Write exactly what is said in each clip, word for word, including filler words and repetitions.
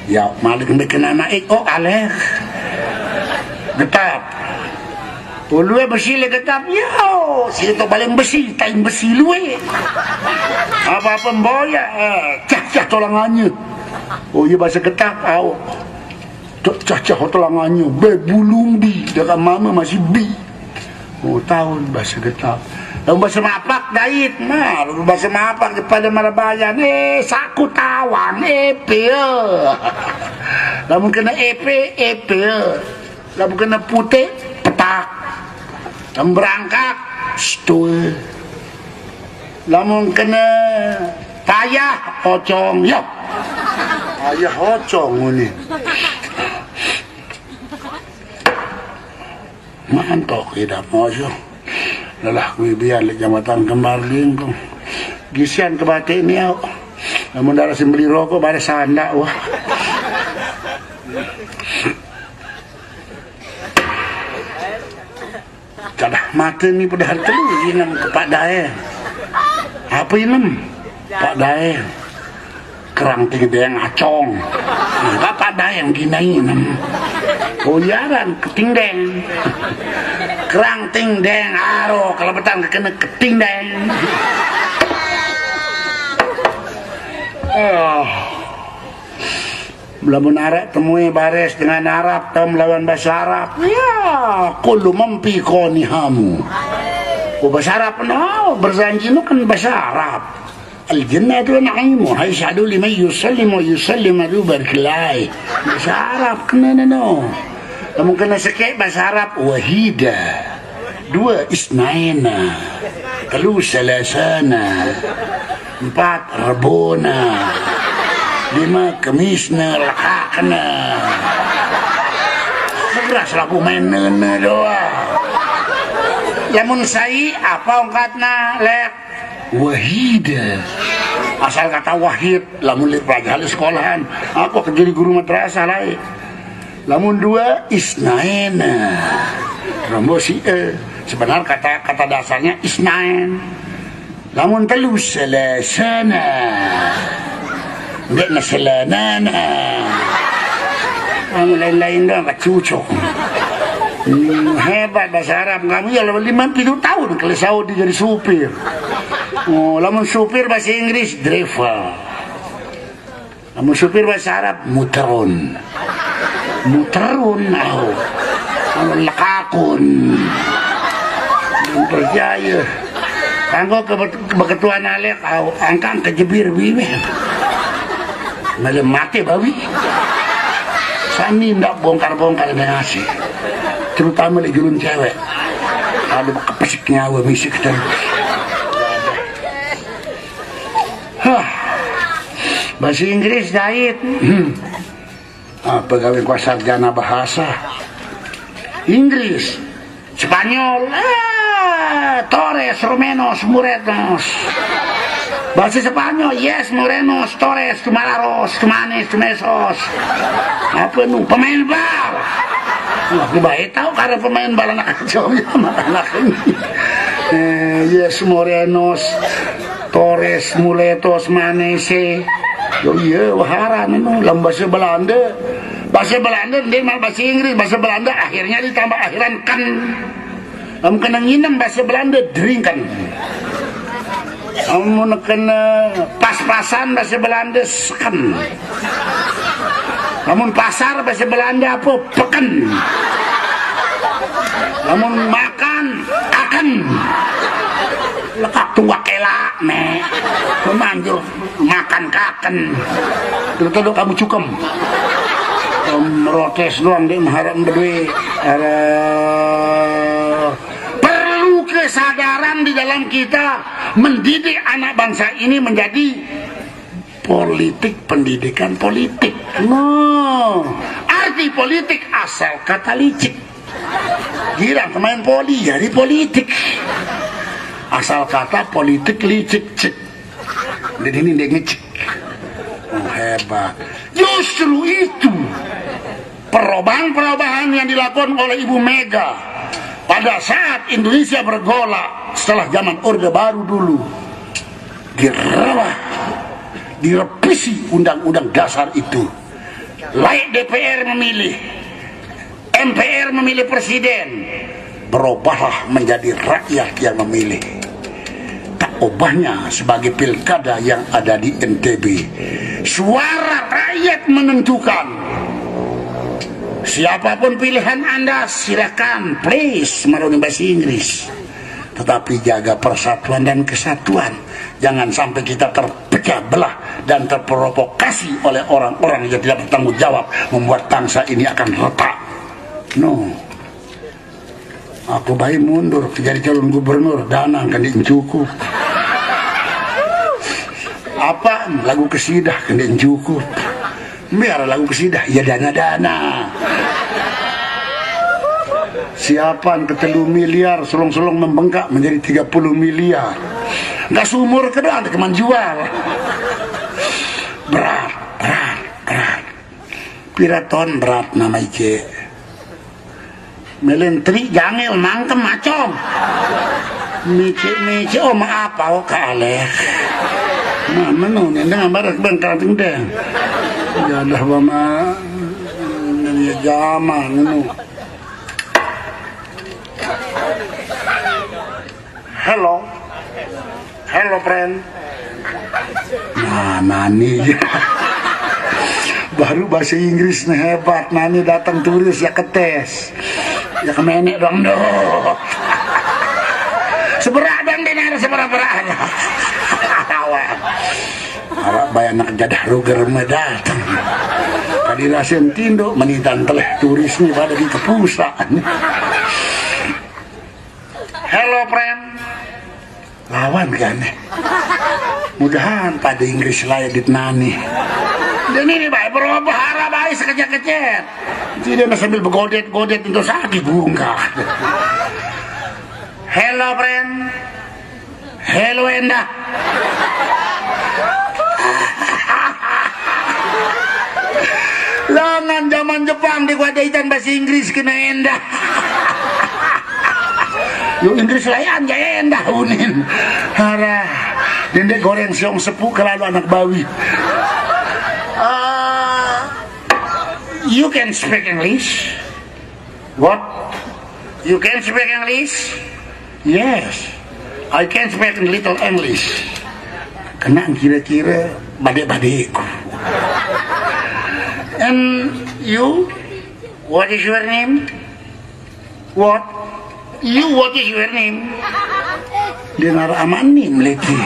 Ya, malik bikin anak ik, oh, aleh. Getap. Oh, luwe besi le getap. Ya, si itu paling besi, tain besi luwe. Apa-apa mboya, eh, cah-cah tolangannya. Oh, iya, bahasa getap, au. Cah-cah tolangannya, be bulumbi, dekat mama masih bi. Oh, tahun bahasa getap. Lamun bahasa mapak dait, nah, lamun bahasa mapak pada marabayan, eh, saku tawang, epe, eh. Lamun kena epe, epe, eh. Lamun kena putih, petak. Lamun berangkak, stul. Lamun kena payah, ocong, ya. Payah ocong ini. Mantok, tidak mojo. Lelah kui biar lek jambatan kembar lingkung. Gisian ke batik ni, au. Lamun darah sing beli rokok, bare sandak, wah. Cadah mata ni padahal telu inem ke Pak Daeng. Apa inem? Pak Daeng. Kerang ting deng acong. Enggak, Pak Daeng gina inem. Koyaran keting deng. Kerang ting deng aro kelebetan kekena keting deng. Oh. Lamun araq temue bares dengan Arab, tau melawan bahasa Arab. Ya, kullu mampi koni hamu. Oh, bahasa Arab, no, berjanji no kan bahasa Arab. Al jannatu na'imu, hai sadu liman yusallim wa yusallim adu barkilai. Bahasa Arab kena no. Lamun kena sekek bahasa Arab, wahida. Dua, isnaena. Telu, salasana. Empat, rebona. Lima, kemisna, lekakna. Segera selaku main nene doang. Lamun sai, apa ongkatna, lek? Wahida. Asal kata wahid, lamun lek pelajaran sekolahan. Aku kerja di guru madrasah lain. Lamun dua, isnaena. Rombo si e. Sebenar kata, kata dasarnya isnaen. Lamun telu, selesana. Enggak, neselanana. Kamu lain-lain doang, kecucuk. Hmm, hebat bahasa Arab kamu ya, lima puluh tahun kalau Saudi jadi supir. Oh, lamun supir bahasa Inggris, driver. Lamun supir bahasa Arab, muterun. Muterun, au. Lamun lekakun. Belum percaya. Kanggo ke beketuan alek, au, angkang kejebir biwih. Malah mati bawi. Sani ndak bongkar-bongkar dengan asik. Terutama di julun cewek. Aduh, kepesik nyawa misi kita. Hah. Bahasa Inggris, Dait. Hmm. Apa gawe gua sarjana bahasa Inggris? Spanyol. Ah, Torres, Romenos, Murenos. Bahasa Spanyol, yes, Morenos, Torres, Tumararos, Tumanes, Tumesos. Apa nu? Pemain bal. Wah, aku baik tahu karena pemain bal anak kecil, ya, anak ini. Eh, yes, Morenos. Torres, Muletos, Manese. Yo iya, waharan anu, lam bahasa Belanda. Bahasa Belanda, dia mal bahasa Inggris, bahasa Belanda akhirnya ditambah akhiran kan. Kamu kena nginem bahasa Belanda, drinken. Kamu kena pas-pasan bahasa Belanda, seken. Lamun pasar bahasa Belanda apa? Peken. Lamun makan, kaken. Lekak tunggak elak, nek. Memanjur makan kaken. Lu tahu kamu cukem. Em, rotes doang dia mengharap berdua. Ada perlu kesadaran di dalam kita mendidik anak bangsa ini menjadi politik, pendidikan politik. No. Arti politik asal kata licik. Girang pemain poli, jadi politik. Asal kata politik licik, cik. Jadi ini dia ngecek. Oh, hebat. Justru itu perubahan-perubahan yang dilakukan oleh Ibu Mega pada saat Indonesia bergolak setelah zaman Orde Baru dulu, dirubah, direvisi undang-undang dasar itu. Laik D P R memilih, M P R memilih presiden, berubahlah menjadi rakyat yang memilih. Tak ubahnya sebagai pilkada yang ada di N T B. Suara rakyat menentukan. Siapapun pilihan Anda, silakan, please, maroni bahasa Inggris. Tetapi jaga persatuan dan kesatuan. Jangan sampai kita terpecah belah dan terprovokasi oleh orang-orang yang tidak bertanggung jawab, membuat bangsa ini akan retak. No. Aku baik mundur jadi calon gubernur, dana kan cukup. Apa lagu kesidah kan cukup. Biar lagu kesidah, ya dana-dana. Siapan ketelu miliar, selong-selong membengkak menjadi tiga puluh miliar. Nggak sumur ke doang, keman jual. Berat, berat, berat. Piraton berat nama ice. Melentri jangil mangkem macong. Micik-micik, oh, maaf, oh, kaleh. Nah, menu ni dengan barat bengkang tengdeng. Ya dah, bama. Ini zaman, menu. Hello. Hello, friend. Nah, nani. Baru bahasa Inggris nih hebat. Nani datang turis ya ketes. Ya kemenek dong, doh. Seberak dong, dia nara seberak-berak. Awal. Arak bayar anak jadah ruger datang. Tadi rasen tinduk menitan teleh turis nih pada di kepusan. Hello, friend. Lawan gane. Mudahan pada Inggris lain dit nani. Dan ini baik berubah arah baik sekejap-kejap. Tidak sambil begodet-godet untuk sakit bungkak. Hello, friend. Hello, Endah. Langan zaman Jepang di gua daitan bahasa Inggris kena Endah. Lu Inggris layan ya Endah unin. Arah. Dendek goreng siong sepu kelalu anak bawi. Uh, you can speak English. What? You can speak English? Yes. I can speak a little English. Kena kira-kira badek-badekku. And you? What is your name? What? You, what is your name? Dia nara aman nih meliti.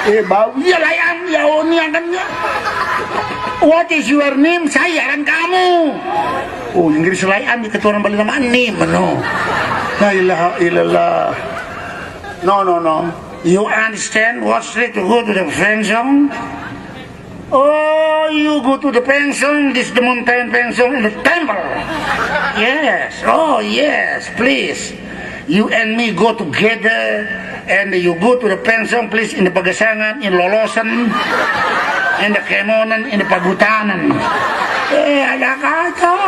Eh, bau dia layan, ya oni akan ya. What is your name? Saya dan kamu. Oh, Inggris layan di keturunan Bali nama nih, meno. La ilaha illallah. No, no, no. You understand what street to go to the friend zone? Oh, you go to the pension, this the mountain pension in the temple. Yes, oh yes, please. You and me go together and you go to the pension, please, in the Pagasangan, in Lolosan, in the Kemonan, in the Pagutanan. Eh, ada kacau.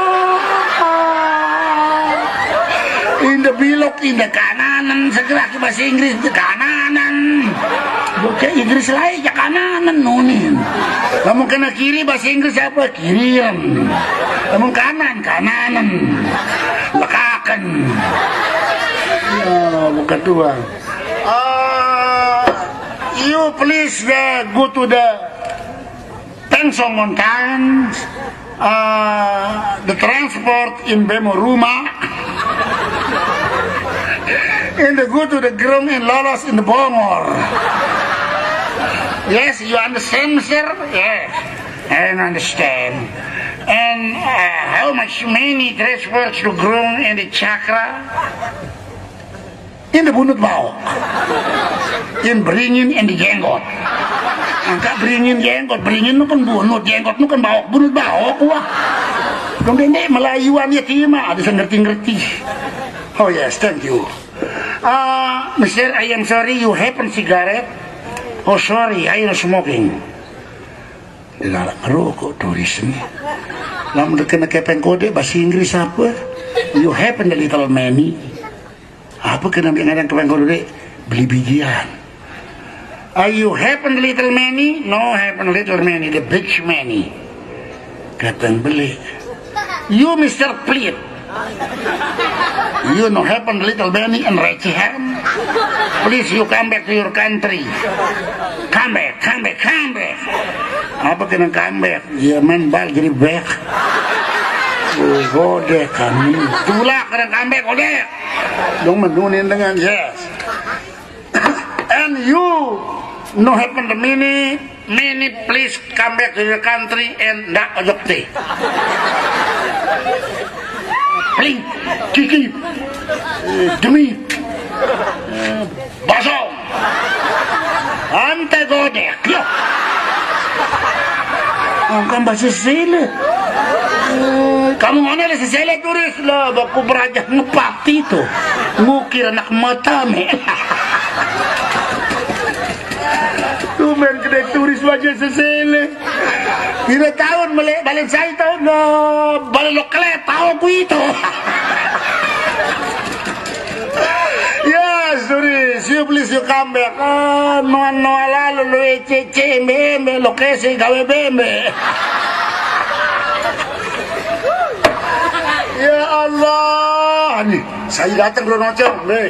In the bilok, in the kananan, segera ke bahasa Inggris, the kananan. Bocah Inggris lain, ya kananan, nunin. Kamu kena kiri, bahasa Inggris apa? Kirian. Kamu kanan, kananan. Lekakan. Ya, bukan tuan. Uh, you please uh, go to the Pension Mountain, uh, the transport in Bemo Ruma, and the go to the ground in Lolos in the Bongor. Yes, you understand, sir? Yes, I understand. And uh, how much many transports to ground in the Chakra? In the bunut baok. In beringin in the jenggot. Angkat beringin jenggot, beringin nu kan bunut, jenggot nu kan baok, bunut baok, wah. Kemudian dia Melayuan ya tima, ada yang ngerti-ngerti. Oh yes, thank you. Uh, Mister, I am sorry, you happen cigarette? Oh sorry, I am smoking. Dia galak ngerokok turis ni. Lamun kena kepeng kode bahasa Inggris apa? You happen a little many. Apa kena ambil ngadang kepeng kode? Beli bijian. Are you happen little many? No, happen little many, the big many. Kata yang beli, "You Mister Pelit, you no happen little Benny and Recehan. Please you come back to your country. Come back, come back, come back." Apa kena come back? Ya, main bal jadi back. Oh, godek kami. Tulak kena come back, godek. Dong menunin dengan yes. And you no happen the mini, mini please come back to your country and ndak ojok te. Pling, kiki, eh, demi, eh, basong. Ante godek. Loh. Ang kan bahasa Sicily. Eh, kamu ngone le Sicily turis lah, baku beraja ngepati tuh. Ngukir anak mata me. Tumben gede turis wajah Sicily. Kira tahun mele balen saya tahun, eh, balen lokale tahu ku itu. Ya, sorry, you please you come back. Ah, nuan noa lalu lu ece ce embe embe lo kese gawe bembe. Ya Allah, nih, saya datang lo nocong, nih.